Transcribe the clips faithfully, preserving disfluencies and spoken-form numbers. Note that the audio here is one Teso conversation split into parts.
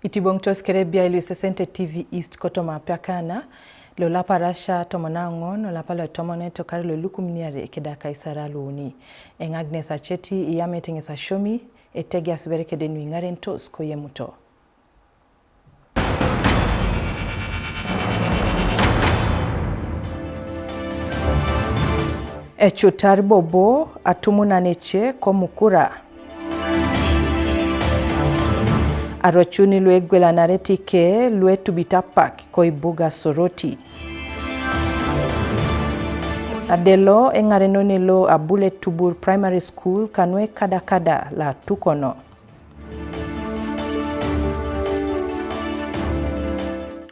Itiboŋitos kere bia lu isesente T V East kotoma apiakana lo laparasha tomon aŋon olapa lo tomonet okar lo lukumuniare keda kaisara luuni. Eŋ Agnes Acheti iyamete ŋes asiomi etegeas bere kede nu iŋarentos koyemuto. Ecutar bobo atumunan ece ko Mukura. Arocuni luegwelanarete ike luetubit apak ko ibuga Soroti. Adelo eŋarenone lo Abule Tubur Primary School kanu ekadakada la tukono.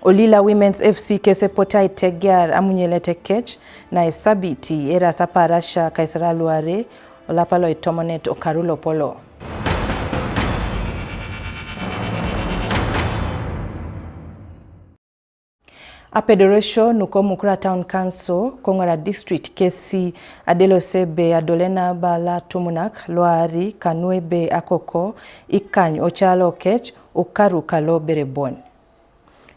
Olila Women's F C kes epote aitegear amunyelet ekec na esabiti eras apaarasia kaisara luare olapa lo itomonet okaru lopolo. Apedorosio nuko Mukura Town Council, Koŋora District, kesi adelos ebe adolena bala tumunak luari kanu ebe akoko ikany ocalo kec ukaru kalo berebon.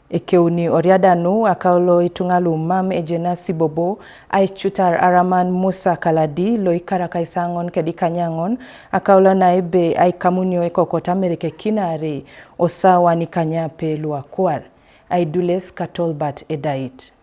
Ekeuni oriada nu akaulo ituŋa lumam ejenasi bobo aicutar Araman Musa Kaladi lo ikara kaisaŋon kedikanyaŋon akaulo na ebe aikamunio ekokot amerekekinare osawa nikanyape luakuar. Aidules Katolbat Edait.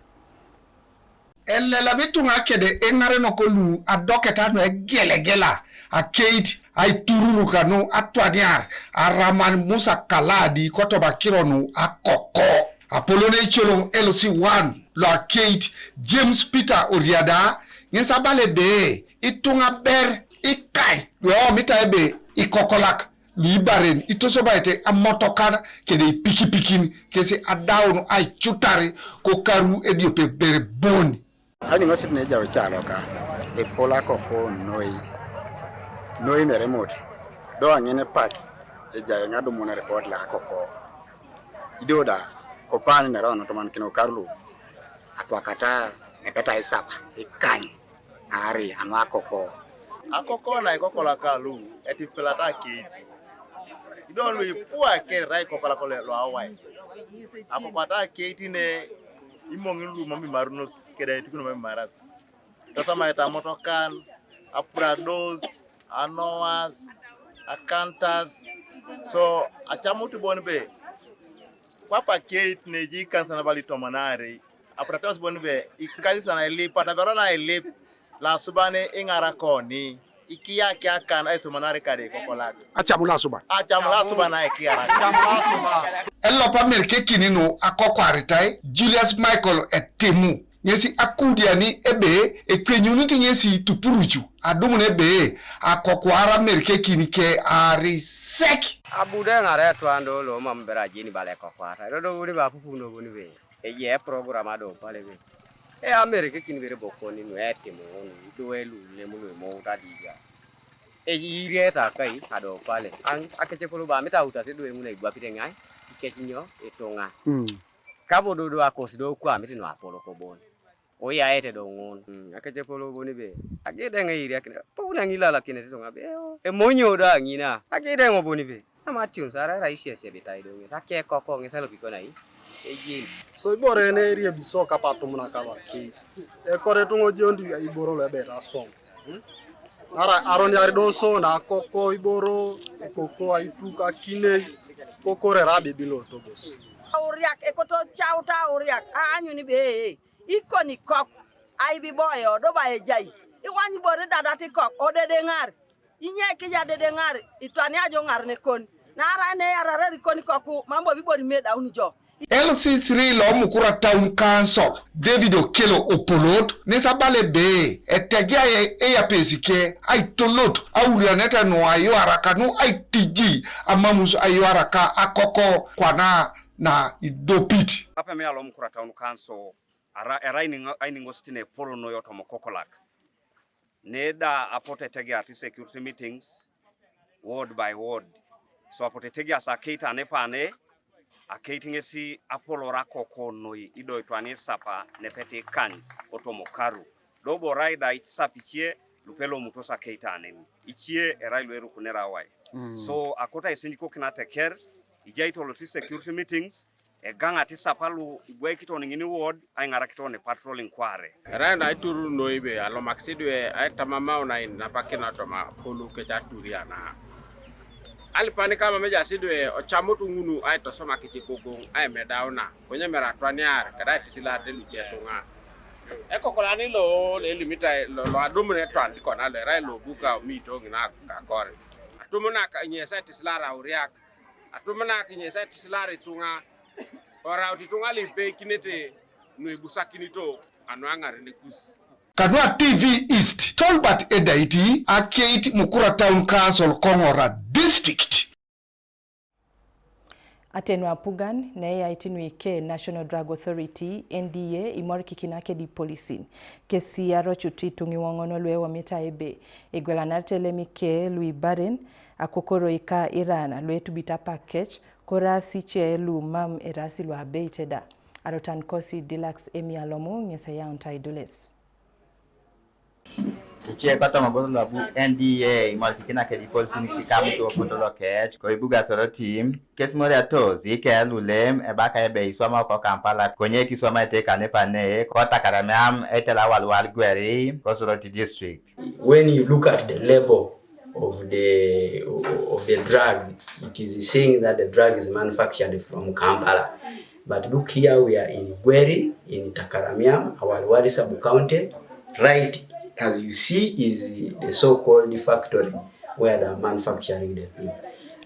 Elelab ituŋa kede eŋarenok lu adoketa nu egelegela akeit aitururu kanu atwaniar Araman Musa Kaladi kotoma akiro nu akoko. Apolon eicoloŋ L C one lo akeit James Peter Oriada ŋes abala ebe ituŋa ber ikany lueomita ebe ikokolak luibaren itosobaete amotokan kede ipikipikin kesi adaun aicutar kokaru ediope berebon. Ani ŋosit nejau caloka epol akoko noi, noi meremot do aŋen epak ejai ŋadumun report la akoko. Ido da kopan neron otoman kino karlu atwakata nepeta isapa ikany. Aari anu akoko. Akoko na ikokolak lu etipilata akeit. Ido lu ipu akerit aikokolak lu awai. Akokoata akeit ne imoŋin lu mam imarunos keda etukuno mam imaras. Tosomaete amotokan, apurados, anoas, akantas. So acamut bon be kwap akeit ne ejai ikanisa nabala itomonarei. Apuratos bon be ikanisa nailip atabero nailip lasuban iŋarakoni ikiyakiakan aisomanare kade kokolak. Acamu lasuban. Acamu lasuban aikiyarak. Elopa merkekini nu akokwaritai Julius Michael Etimu ŋesi akudiani ebe ekwenyunit ŋesi tupurucu adumun ebe akokwara merkekini ke arisek. Abu da eŋara etwan do lo mam bere ajeni bala ekokwata dodo buni be apupuno buni be. Ejai eprogram adopale be. Eamerekekin bere bokoni nu etimu nu iduwe lulem luimout adija. Ejai irieta kai adopale. Aŋ akecep lo ba amit autas iduwe ŋun aigwapit eŋai ikecinyo ituŋa. Mm. Kabododo akosi do kwamit nu apolok bon. Oyaete do ŋun. Mm, akecep lo bon be. Agedeŋ eiriakin. Poun aŋilalakinete ituŋa be. Emonyo do aŋina. Agedeŋ bon be. Ama atiun sara era isiesiabitai do ŋes akekoko ŋes alopiko nai ejeni. So ibore ene eriebiso kapatumunak abakeit. Ekore tuŋojon iboro lo ebeit aswam. Hmm? Nara aroniar do so na koko iboro koko aituk akinei kokore rabi bilo togos. Auriak ekoto chaut auriak aanyun be ee ikoni kok aibiboyo do ba ejai iwany ibore dadat ikok odedeŋar. Inye kija dedeŋar itwani ajo ŋar nekon naarai neiyararari kon koku mam bobi bori medaun jo. L C three lo Mukura Town Council David Okello Opolot nes abala ebe etegia eyapesi ke aitolot aurianete nu ayuara kanu aitiji amamus ayuara ka akoko kwana na idopit. Apemea lo Mukura Town Council ara erai ainiŋosit ne epol noi otomo kokolak. Neda apotu etegeat security meetings ward by ward. So apotu etegeas akeit anepane, akeit ŋesi apolor akoko noi ido itwani isapa nepet ikany otomokaru. Do borai da isap icie lupe lomutos akeit anen. Icie erai luerukunere awai. Mm. So akoto aisinyikokin ateker, Ijai tolo ti security meetings, egaŋ ati sapa lu ibwaikiton ŋini ward aiŋarakiton patrol inquiry. Erai na aiturur noi ebe alomakis idwe aitamamau nain napakin otoma apolou kec aturi ana. Alipan kamam ejaas idwe ocamut ŋunu aitosomak ice gogoŋ aimedauna, konye mere atwaniar keda aitisilarete luce tuŋa. Ekokolani lo, lo elimitai lo, lo adumun etwan kona lo erai lo buka omito ŋina kakor. Atumunak ŋes aitisilar auriak, atumunak ŋes aitisilar ituŋa, oraut ituŋa lu ibeikinete nu ibusakinito anu aŋaren kus. Kanua T V East, Tolbert Edaiti, akeit Mukura Town Council, Koŋora District. Atenu apugan ne eyait nuike National Drug Authority, N D A, imorikikina kedi polisin. Kesi arocut ituŋa iwoŋon lu ewomita ebe egwelanarete elemike lu ibaren, akokoroi ka iran lu etubit apak kec, koraasi ice lu mam eraasi lu abeit da. Arotan kosi Dilaks Emi Alomu ŋes eyaunit aidules. Ice kotoma oboso lo abu N D A imorikikina kedi polisin kikamutu opotu lokec koibuga Soroti, kes imoriatos ike lulem ebaka ebe iswamao ko Kampala konye kiswamaete kanepa ne ko Takaramiam, etela awaliwal gweri ko Soroti District. When you look at the label of the of the drug, it is saying that the drug is manufactured from Kampala. But look here, we are in Gweri, in Takaramiam, Awaliwali sub-county. Right as you see is the so-called factory where they are manufacturing the thing.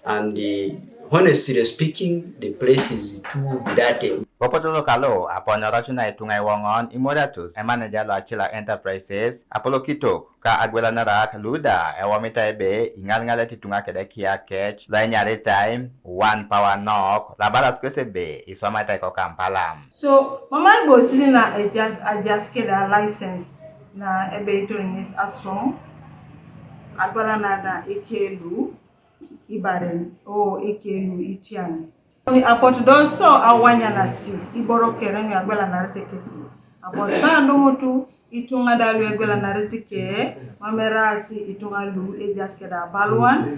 And uh, honestly speaking, the place is too dirty. Kopoto lokalo apon oracuna ituŋa iwoŋon imoriatos emaneja lo Achila Enterprises, Apolo Kitok, ka agwelanarak luda ewomita ebe iŋaliŋalet ituŋa kede kiyak kec lo enyaritai One Power Nok, lo abalas kwesi ebe iswamaitai ko Kampala. So mama ibosis na ejas ajas kede a license na ebe itor ŋes aswam agwelanarak na ekelu ibaren o ekelu itian. Apotu do so awanyanasi iboro kere nu agwelanarete kesi. Apotu so adumutu ituŋa da lu egwelanarete ke, mam eraasi ituŋa lu ejaas keda abaluan,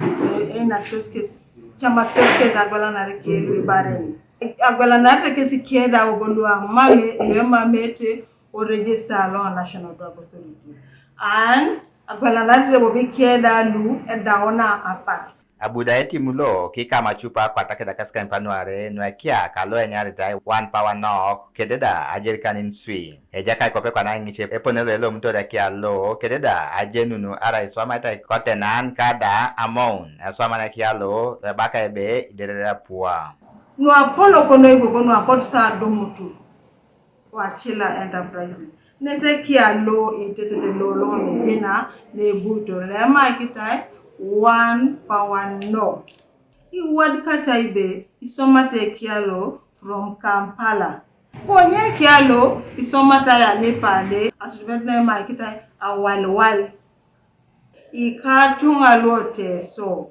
einakitos kes, ecamakitos kes agwelanare ke lu ibaren. Agwelanarete kesi ke da bobo lu amame, lu emamete o register lo National Drug Authority. And agwelanarete bobo ke da lu edauna apak. Abu da etimu lo kikam acupa kwatakeda kasikan panuare nuekia kalo enyaritai One Power Nok kededa ajerikanin swi. Ejakait kwape kwana ŋice epone lo elomutor ekia lo kededa ajenunu arai iswamaitai kotenan kada amoun eswaman ekia lo ebaka ebe iderere apua. Nuapolok noi bobo nuapot sa adumutu. Wachila Enterprises. Nesekia lo itetete lo loŋ ejena nebuto lemaikitai One Power Nok. Iwadikatai be isomate ekialo from Kampala. Konye ekialo isomatai anepade atutubet lemaikitai awaliwal. Ikatuŋa luoteso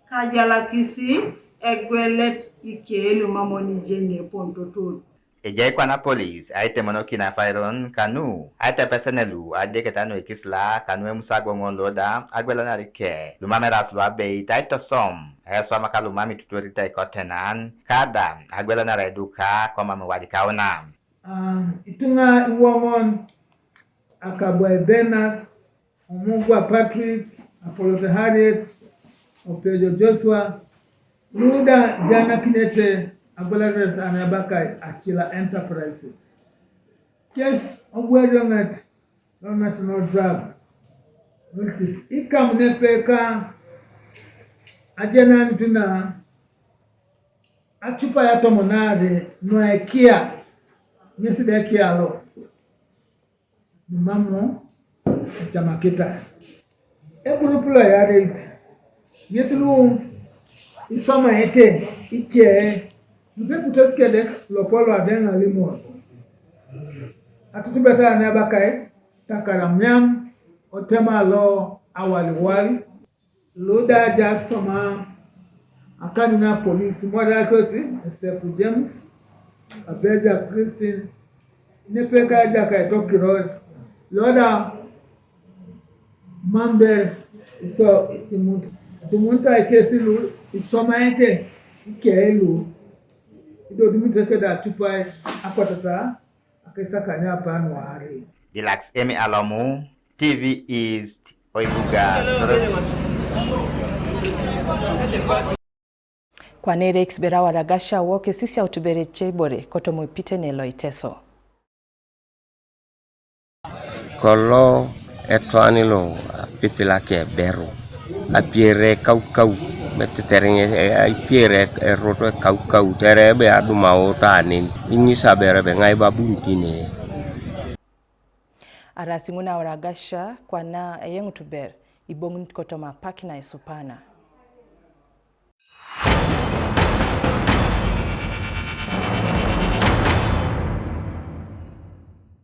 kajalakisi egwelet ikelu mamon ijeni epontotot. Ejai kwana polis aitemonokin afairon kanu aitepesen lu adieketa nuekisila kanu emusagoŋon loda agwelanar ke lumam eras luabeit aitosom eswamaka lumam itutuoritai kotenan kada agwelanar eduka komam iwadikauna. Ituŋa iwoŋon, Akabwai Bernard, Omugwa Patrick, Apolot Harriet, Opejo Joshua, luda janakinete agwelaret anaebakai Achila Enterprises. Kes obwerioŋet lo National Drug Authority ikam nepe ka ajenanit na acupai atomon aare nuekia ŋes da ekialo. Mam ecamakitai. Egurup lo iyareit ŋes lu isomaete ice lupeputos kedek lopo luadeŋ alimor atutubeta anebakai Takaramiam otema lo Awaliwal. Luda ajaas toma akanyun apolis imoriatos Esepu James, Abeja Christine, nepe ka Ejakait Okiror, loda mam ber iso itimun itimunitai kesi lu isomaete Kelu ido dumi teke da tupai akwatata akesakani apan wari. Dilax Emi Alomu, T V East, Oibuga, Soroti. Kwanere ekisibera waragasha woke sisia utubere chebore kotomo pitene lo Iteso. Kolo etwani lo apipilak eberu, apiere kaukau, metetereng apiere erot kaukau, tere ebe adumao tanen, ing'is aber ebe ng'ai babunitine. Arasi ng'una waragasha kwana eyeŋutuber, ibong'unit kotoma pakina isupana.